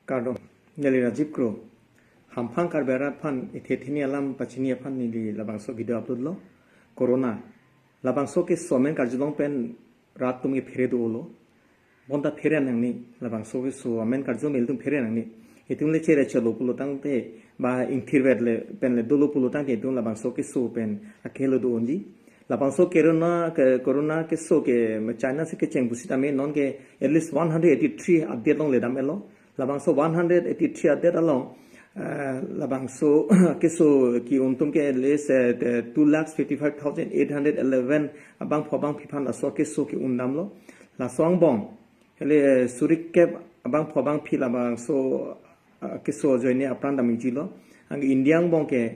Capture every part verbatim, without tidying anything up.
Kardom, neli Rajiv Kro. Hamphang Karbi arat aphan ithe thini alam pachini aphan neli labangso video upload lo. Corona. Labangso keso amen karjulong pen rat atum ke phere dolo. Bonta phere nangne, labangso keso amen karjulong pen ilitum phere nangne. Itum le chere chelo pulo tangte, ba ingthir vet le pen le dolo pulo tangte itum labangso keso pen akehelo do-onji. Labangso corona ke, corona keso ke China si kecheng pusitame non ke at least one hundred eighty-three update longle dam-et lo. Labangso one hundred eighty-three update along, eh, labangso keso ke-un atum ke at least, eh, two lakh fifty-five thousand eight hundred eleven abangpho abangphi aphan laso keso ke-un damlo. Laso angbong, hele, eh, suri kep abangpho abangphi labangso, ah, keso ajoine apran dam-ikji lo. Anke India angbong ke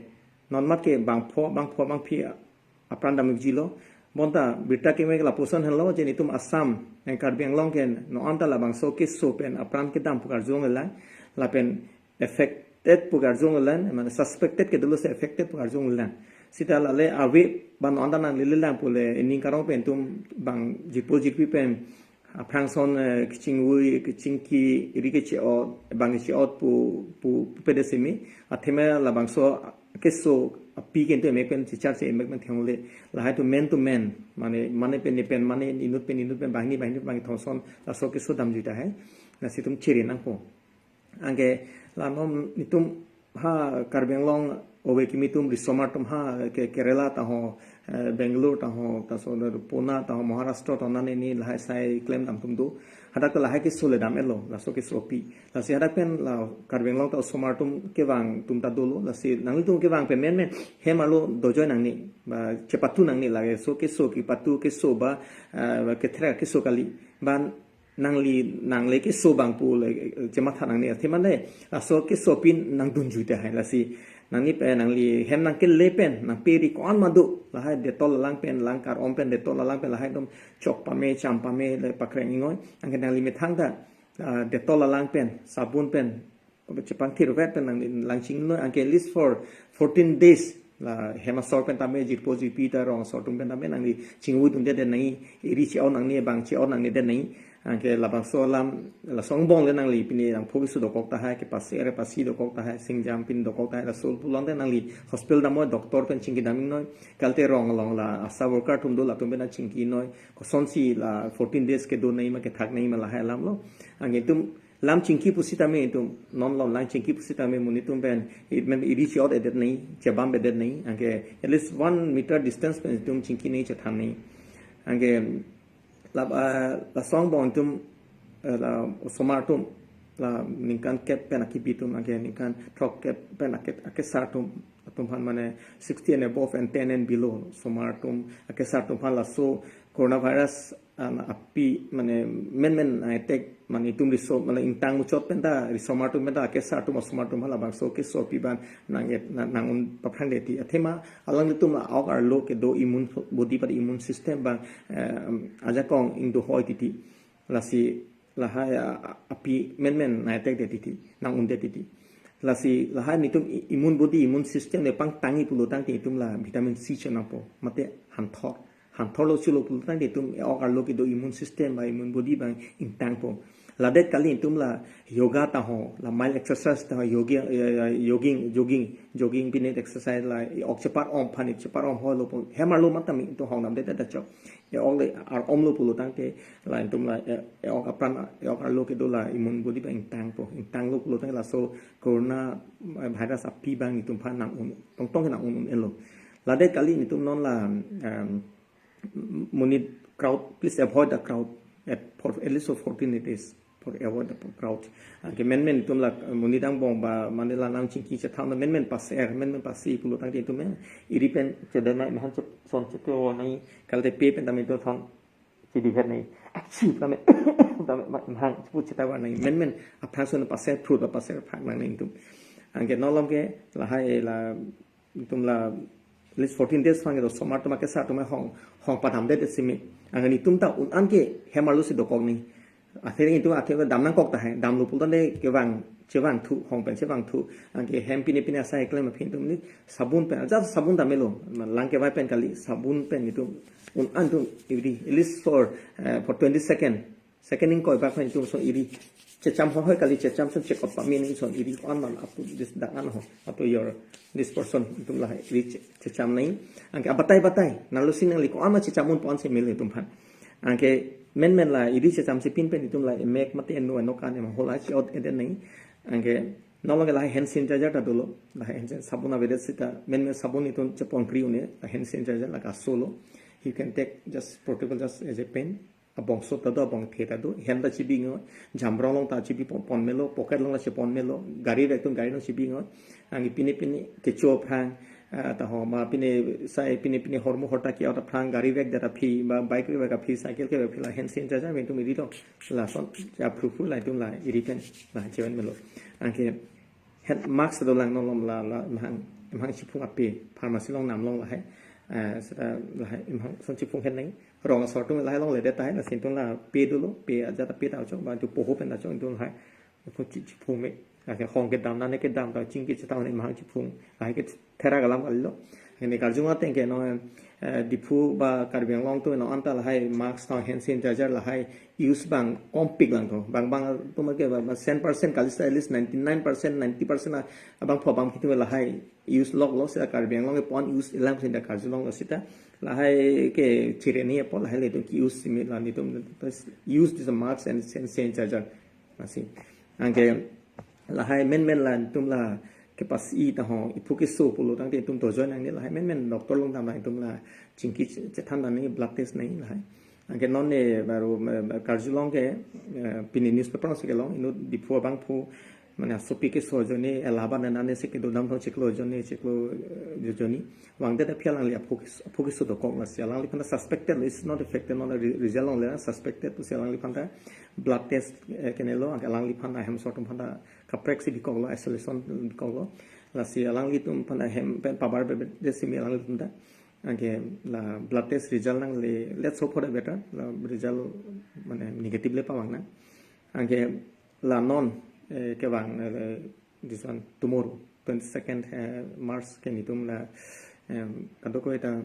non mat ke bangpho, bangpho, bangphi apran dam-ikji lo. Bonta birta keme lapuson henlo, je netum Assam, eh, Karbi Anglong ke non anta labangso keso pen apran kedam pu karjulong lang, lapen affected pu karjulong lang, mane suspected ke dolo si affected pu karjulong lang. Seta lale ave ba non anta nanglele lang pule ining karong pen itum bang jirpo jirpi pen aphrangson, eh, kechingvui, kechingki, iri keche-ot, bang keche-ot pu, pu, pu pede simi. Athema labangso keso api ke itum emek pen chichar si emek pen theklongle. Lahai atum man to man, mane, mane pen ne pen, mane inut pen inut pen, banghini banghini pen, banghini thomson, laso keso damjui tahai. Lasi itum chere nangpo. Anke la non netum ha Karbi Anglong ove kimi atum risomar atum ha ke Kerala ta ho, eh, Bangalore ta ho, ta so Pune ta ho, Maharashtra ta ho, nane ni lahai sai klem dam atum do. Hadak ta lahai keso le dam-et lo, laso keso api. Lasi hadak pen la Karbi Anglong ta osomar atum kevang atum ta dolo, lasi nanglitum kevang pen menmen hem arlo dojoi nangne, ba chepatu nangne, lake so keso kepatu keso ba, eh, ba kethrek keso kali. Ba nangli nangle keso abang pu le, eh, chematha nangne. Athema le, laso keso api nangdunjui tahai lasi. Nangli pe, nangli hem nangkele pen, nangperi ko-an ma do. Lahai Dettol alang pen, lang kar-om pen, Dettol alang pen, lahai atum chok pame, cham pame, le pakreng ingoi. Anke nangli methang ta, ah, Dettol alang pen, sabun pen, chepangthir vet pen nangli lang chingnoi, anke at least for fourteen days. La hem asor pen tame, jirpo jirpi ta rong asor atum pen tame nangli chingvui dunde det nai, iri che-ot nangne, bang che-ot nangne det nai. Anke labangso alam, laso angbong le nangli pine nangpho keso dokok tahai, kepase re pasi dokok tahai, singjam pin dokok tahai, laso pulote nangli hospital damnoi, doctor pen chingki dam-iknoi, kalte rong along la ASHA worker atum do, latum pen chingkinoi, kosonsi la fourteen days kedo nai ma kethak nai ma lahai alam lo. Anke itum lam chingki pusitame itum, non lom lang chingki pusitame monit atum pen, it men iri che-ot-et det nai, chebam-et det nai, anke at least one meter distance pen itum chingki nai chethan nai. Anke la, ah, laso angbong itum, eh, la osomar atum, la ningkan kep pen akibi atum, anke ningkan throk kep pen ake, akesar atum, atum aphan mane sixty and above and ten and below, osomar atum, akesar atum aphan laso coronavirus, ah, api mane menmen attack mane itum riso mane ingtang muchot pen ta risomar atum pen ta akesar atum osomar atum aphan labangso keso api abang nang-et, nang, nang-un paphrang det ti. Athema alanglitum a-ok arlo kedo immune body ba immune system abang, eh, ajakong ingdo hoi titi. Lasi lahai, ah, api menmen nang-attack det titi, nang-un det titi. Lasi lahai netum i-, immune body, immune system le pangtangji pulo tangte itum la vitamin C chonangpo, mate hanthor. Hanthor lo chulo pulo tangte itum e-ok arlo kedo immune system ba immune body abang ingtangpo. Ladet kali itum la yoga ta ho, la mild exercise ta ho, yogi, eh, jogging, jogging, jogging pine exercise la e-ok chepar-om aphan, chepar-om hoi lo pu. Hem arlo matami itum hong dam det ta chok. E-ok le ar-om lo pulo tangte la itum la, eh, e-ok apran, e-ok arlo kedo la immune body abang ingtangpo. Ingtang lo pulo tangte laso corona, eh, virus api abang itum aphan nang-un, tongtong nang-un un-e lo. Ladet kali itum non la, em, monit crowd, please avoid the crowd at, for at least for fourteen days, for avoid the crowd. Anke menmen itum la, eh, monit angbong ba mane la nang chingki chethan menmen paser, menmen pasi pulo tangte itum, eh, iri pen chedon nai, mahan chep, son chep nai, kalte pe pen tame itum son chidi het nai. Achi tame, tame ma-, mahang pu cheta var nai. Menmen aphrangson paser phrut ba paser phak nang nai itum. Anke non lom ke lahai la itum la at least fourteen days aphan kedo osomar atum akesar atum hong, hong padam det simi. Anke netum ta un-an ke hem arlo si dokok nai. Athe itum athe dam nangkok tahai, damlo pulo tangte kevang, chevangthu, hong pen chevangthu. Anke hem pine pine asai klem aphi itum ni sabun pen, just sabun dam-et lo, lang kevai pen kali, sabun pen itum un-an atum iri, at least for, eh, for twenty second. Second ingkoi bak pen itum son iri checham ho hoi kali, checham son chekop pame nangji son iri ko-an ma atu this dang an ho, atu your this person itum lahai iri che-, checham nangji. Anke abatai batai nalo si nangli ko-an ma checham un pon si mil itum aphan. Anke menmen la iri checham si pin pen itum la emek mate eno eno kan ema hola chi-ot eden nangji. Anke nolong ke lahai hand sanitizer ta dolo, lahai hand san-, sabun avedet seta menmen sabun itum chepon pri une, la hand sanitizer la kaso lo. You can take just portable just as a pen. Abong sot ta do, abong the ta do, hem ta chibi ngo, jamrong along ta chibi pon, pon melo, pocket along la chepon melo, gari vek atum gari along chibi ngo, anke pine pine kecho aphrang, ah, ta ho ma pine sai pine pine hormu horta ke-ot aphrang gari vek det aphi, ba bike vek aphi, cycle ke vek aphi la hand sanitizer pen itum iri lo, lason, ya phru phru la itum la iri pen, la chevan melo. Anke hand mask dolang nolong la, la mahang, mahang chiphung ape, pharmacy along nam along lahai, eh, seta lahai, mahang son chiphung hen nangji, rong asor atum lahai along ledet tahai, la sintung la pe dolo, pe ajat pe ta chok, ba tu poho pen ta chok, intung lahai, iphung chi-, chiphung me, la ke hong kedam, nane kedam, ta chingki chetang ne mahang chiphung, lahai ke thera kalam kali lo. Ini karjung ateng ke no, eh, Diphu ba Karbi Anglong atum no anta lahai mask ta hand sanitizer lahai use bang kompik lang to. Bang bang atum ke ba, ba cent percent kali sa at least ninety-nine percent, ninety percent a-, abang pho bang kitu lahai use lok lo seta Karbi Anglong ke pon use ilang sinta karjulong lo seta lahai ke chireni apo lahai le itum ke-use simi la nitum use this mask and hand sanitizer. Masih. Anke lahai menmen la itum la kepasi ta ho, iphu keso pulo tangte itum to join nangne lahai menmen doctor along dam la itum la chingki che-, chethan nangji, blood test nangji lahai. Anke non ne baru, eh, karjulong ke, eh, pini newspaper along si kelong, inut Diphu abangphu mane asopi keso ajoine, Allahabad nane si kedo dam thong chiklo ajoine, chiklo, eh, ajoine. Vangdet aphi alangli aphu kes-, aphu keso dokok, lasi alangliphan ta suspected, is not affected, non re-, result along le suspected pusi alangliphan ta blood test, eh, kenelo, anke alangliphan ahem asor atum aphan ta kaprek si bikoklo, isolation bikoklo. Lasi alanglitum aphan ahem pen pabar be, be, de simi alanglitum ta. Anke la blood test result nangle, let's hope for the better. La result mane negative le pavang nang. Anke la non, eh, kevang, eh, this one tomorrow, twenty-second, eh, March ke nitum la, em, kadokave ta,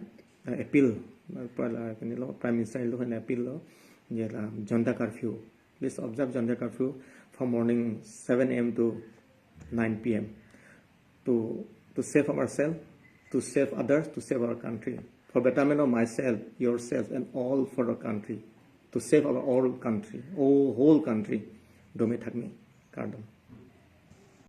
eh, appeal, eh, pa la, kenelo, Prime Minister lo kan appeal lo, je la Janata Curfew. Please observe Janata Curfew from morning seven A M to nine P M. To, to save ourselves, to save others, to save our country. For betterment of myself, yourself, and all for the country. To save our all country, oh, whole country. Dome thakme, kardom.